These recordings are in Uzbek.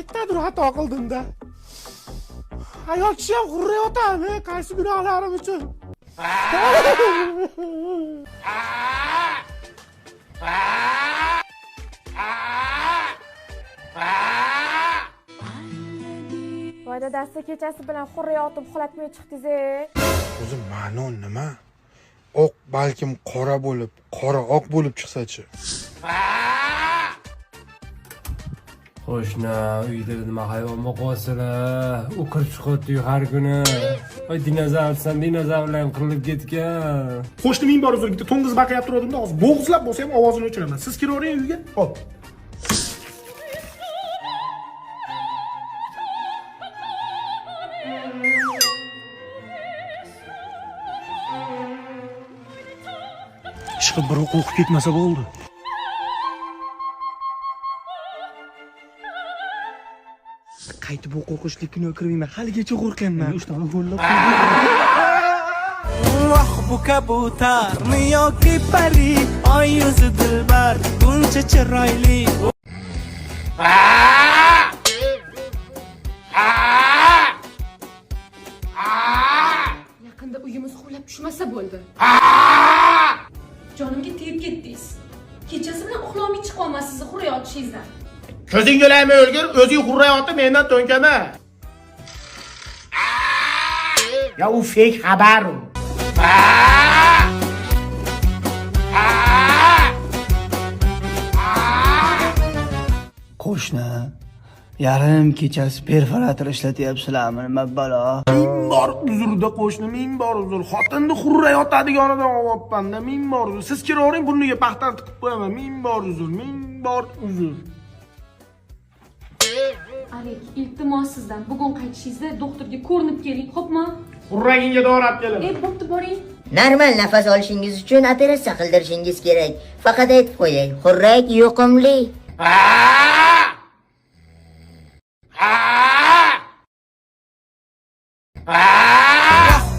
Qayerdadir xato qildim-da. Ayol kishi ham g'urrayotadimi? Qaysi gunohlarim uchun? Voy dadasi, kechasi bilan xurrayotib uxlatmay chiqdingiz-e. O'zi ma'no nima? Oq balkim qora bo'lib, qora oq bo'lib chiqsa-chi? Qo'shni uyda nima hayvon boqyapsizlar? U kirib chiqyapti har kuni. Oy, dinozavr, san dinozavrlar ham qirilib ketgan. Qo'shni, ming bor uzr, bitta to'ng'iz baqirib turganimda hozir bo'g'izlab bo'lsa ham ovozini o'chiraman. Siz kiravering uyga. Hop. Ishqib birov qo'rqib ketmasa bo'ldi. Qaytib bu qo'rqinchli kinoga kirmayman, haligacha qo'rqyapman. Voh, bu kabutarmi yoki pari, oy yuzi dilbar, buncha chiroyli. Yaqinda uyimiz qulab tushmasa bo'ldi. Jonimga tegib ketdingiz. Kechasi bilan uxlolmay chiqyapman sizni xurrayotishingizdan. Ko'zing o'laymi o'lgir, o'zing xurrayotib mendan to'nkama. Ya u fake xabar u. Qo'shni, yarim kechasi perforator ishlatyapsizlarmi, nima balo? Ming bor uzrda qo'shni, ming bor uzr. Xotinni xurrayotadiganidan olyapman-da, ming bor uzr. Siz kiravering, burniga paxtani tiqib qo'yaman. Ming bor uzr, ming bor uzr. Alik, iltimos sizdan bugun qaytishingizda doktorga ko'rinib keling, xo'pmi? Xurragingga dori olib kelaman. E, bo'pti, boring. Normal nafas olishingiz uchun operatsiya qildirishingiz kerak. Faqat aytib qo'yay, xurrak yuqumli.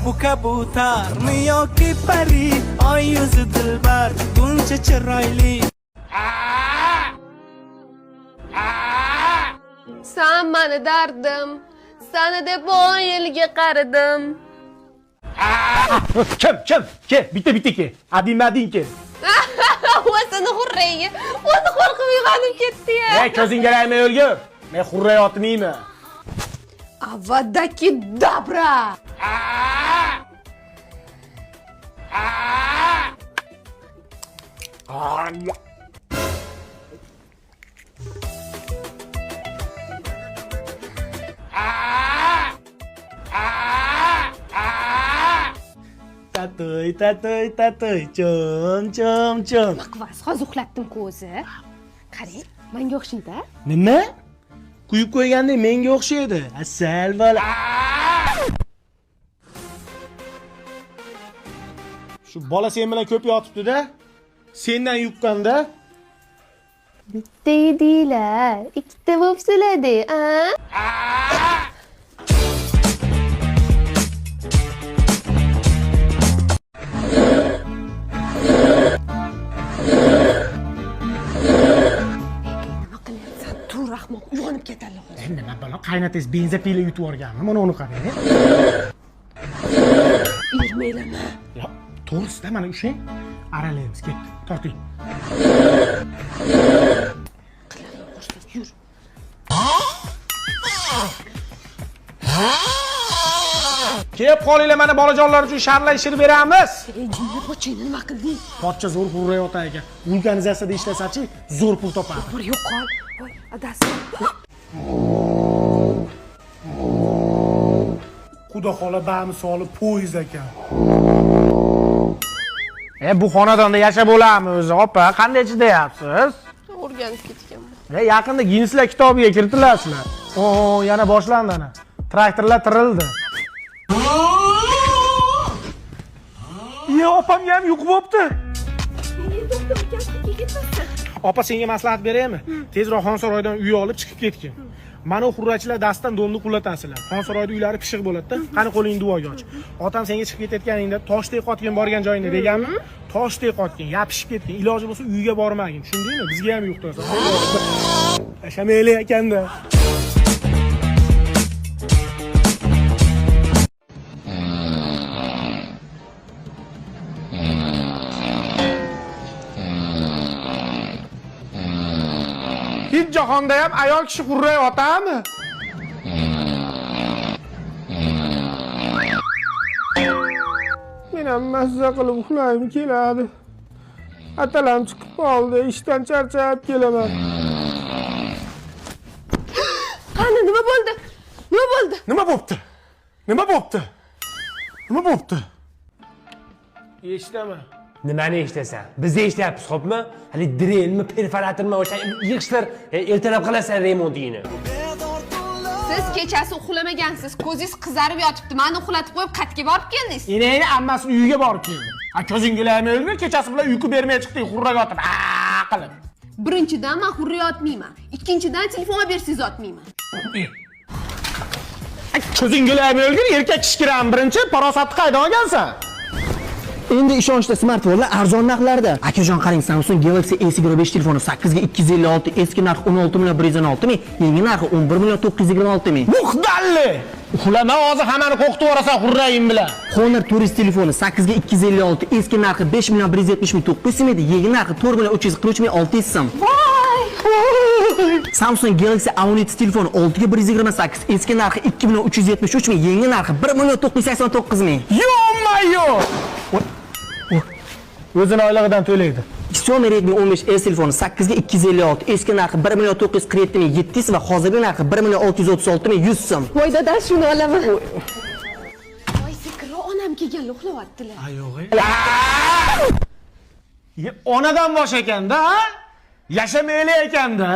Bu kabutarmi yoki pari, oy yuzi dilbar, buncha chiroyli. San mani dardim, sani deb 10 yilga qaridim. Kim, kim? Ke, bitta bitta ke. Adin madin ke. O'zini xurragi, o'zi qo'rqib uyg'onib ketdi-ya. Ey, ko'zingga laymi o'lgir. Men xurrayotmayman. Avada kedavra! Tatoy, tatoy, tatoy, chom, chom, chom. Kvas, hozir uxlatdim-ku o'zi. Qarang, menga o'xshaydi. Nima? Quyib qo'ygandek menga o'xshaydi. Asal bola. Shu bola sen bilan ko'p yotibdi-da. Sendan yuqqanda. Bitta edinglar, ikkita bo'libsizlar-da, a? Nima qilyapsan? Tur, ahmoq, uyg'onib ketadi hozir. Nima balo, qaynatangiz бензопила yutib yuborganmi? Mana uni qarang. Ermaylama. Ya, to'g'risida mana ushlang. Aralaymiz, ketdi. Torting. Yur. Kelib qolinglar, mana bolajonlar uchun sharla ishirib beramiz. Ey, jinni pochchangni nima qilding? Pochcha zo'r xurrayotar ekan. Vulkanizatsiyada ishlasachi, zo'r pul topadi. Bir yo'qol. Voy, adasi. Xudo xola bamisoli poyezd ekan. E, bu xonadonda yashab bo'ladimi o'zi, opa? Qanday chidayapsiz? O'rganib ketganman. E, yaqinda Ginneslar kitobiga kiritilasizlar. O, yana boshlandi ana. Traktorlar tirildi. Ye, opamga ham yuqib bo'pti. Opa, senga maslahat beraymi? Tezroq Xonsaroydan uy olib chiqib ketgin. Mana u xurrachilar dastidan domni qulatasizlar. Xonsaroyda uylari pishiq bo'ladi-da. Qani qo'lingni duoga och. Otam senga chiqib ketayotganingda toshdek qotgin borgan joyingda deganmi? Toshdek qotgin, yopishib ketgin. Iloji bo'lsa uyga bormagin. Tushundingmi? Bizga ham yuqtirasan. Yashamaylik ekanda. Tinch jahonda ham ayol kishi xurrak otami? Men ham mazza qilib uxlagim keladi. Atalam chiqib qoldi, ishdan charchab kelaman. Qani nima bo'ldi? Nima bo'ldi? Nima bo'pti? Nima bo'pti? Nima bo'pti? Eshitaman. Nimani eshitasan? Biz eshityapmiz, xo'pmi? Hali drelmi, perforatormi, o'sha yig'ishtir, ertalab qilasan remontingni. Siz kechasi uxlamagansiz, ko'zingiz qizarib yotibdi. Meni uxlatib qo'yib qayerga borib keldingiz? Enangni ammasini uyiga borib keldim. Ha, ko'zing gulamay o'lgur, kechasi bilan uyqu bermay chiqding, xurrak otib, a qilib. Birinchidan men xurrak otmayman. Ikkinchidan telefon olib bersangiz otmayman. Ko'zing gulamay o'lgur, erkak kishi kiram birinchi, parosatni qaydan olgansan? Endi ishonchli smartfonlar arzon narxlarda. Akajon qarang, Samsung Galaxy S25 telefoni 8 ga 256, eski narxi 16 million 116 ming, yangi narxi 11 million 926 ming. Muxdalli! Uxlama, hozir hammani qo'rqitib yuborasan xurraging bilan. Honor Tourist telefoni 8 ga 256, eski narxi 5 million 170 ming 900 so'm edi, yangi narxi 4 million 343 ming 600 so'm. Samsung Galaxy A17 telefoni 6 ga 128, eski narxi 2 million 373 ming, yangi narxi 1 million 989 ming. Yo-mayo! O'zini oylig'idan to'laydi. Xiaomi Redmi 15S telefoni 8 ga 256, eski narxi 1 million 947 ming 700 va hozirgi narxi 1 million 636 ming 100 so'm. Voy dada, shuni olaman. Voy, sekinroq, onam kelganlar uxlayaptilar. Onadan bosh ekanda, ha? Yashamayli ekanda.